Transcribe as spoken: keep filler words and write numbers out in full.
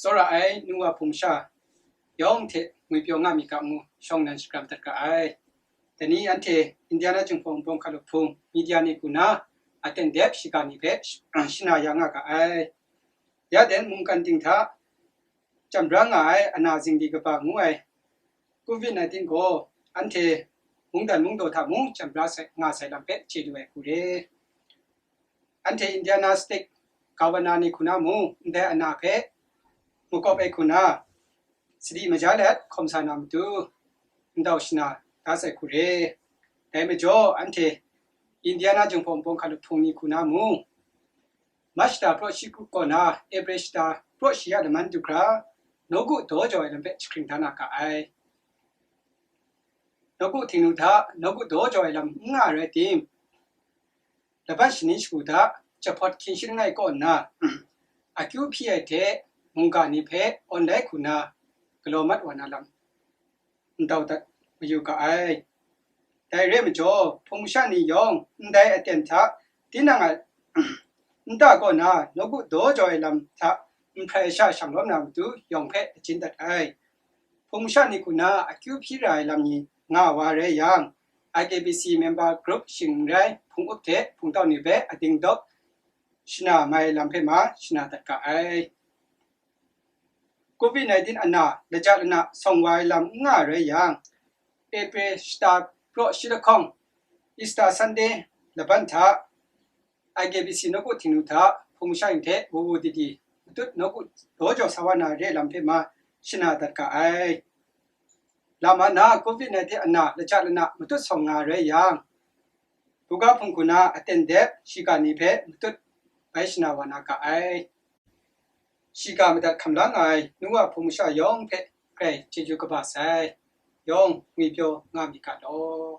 Tsawra ai nu wa hpung masha yawng hte ngwipyaw nga mi ga ngu shawng nan shakram dat ga ai. Dai ni anhte Indiana Jinghpaw Nbawng Hkalup Hpung media ni hku na aten dep shiga ni hpe shana ya nga ga ai. Ya den mungkan ting hta chyambrang nga ai ana zingdi kaba ngu ai covid nineteen gaw anhte mungdan mungdaw hta mung chyambrang sai, nga sai lam hpe chye lu ai hku re. Anhte Indiana State Governor ni hku na mung ndai ana hpe makawp ai hku na sadi maja let hkawm sa na matu ndau shana da sai hku re. Dai majaw anhte Indiana Jinghpaw Nbawng Hkalup Hpung ni hku na mung March shata praw shi kaw na April shata praw shi a laman du hkra nawku daw jaw ai lam hpe jahkring da na ga ai. Nawku htingnu hta nawku daw jaw ai lam n nga rai tim, laban shani shagu hta jahpawt hkying shi langai kaw nna akyu hpyi ai hte mungga ni hpe awn lai hku na galaw mat wa na lam ndau dat mayu ga ai. Dai re ai majaw hpung masha ni yawng ndai aten hta tinang a nta kaw na nawku daw jaw ai lam hta nhprai sha shang lawm na matu yawng hpe lachin dat ai. Hpung masha ni hku na akyu hpyi ra ai lam ni nga wa rai yang, I K B C member group shing n rai hpung up hte hpung tau ni hpe ating dawp shana mai lam hpe ma shana dat ga ai. covid nineteen ana laja lana sawng wa ai lam n nga rai yang, April shata praw shi lahkawng Easter Sunday laban hta I K B C nawku htingnu hta hpung masha ni hte wu wu di di matut nawku daw jaw sa wa na re lam hpe ma shana dat ga ai. Lama na covid nineteen ana laja lana matut sawng nga rai yang, buga hpung hku na aten dep shiga ni hpe matut bai shana wa na ga ai. Shiga madat hkam la nga ai nu wa hpung masha yawng hpe grai chyeju kaba sai. Yawng ngwipyaw nga mi ga law.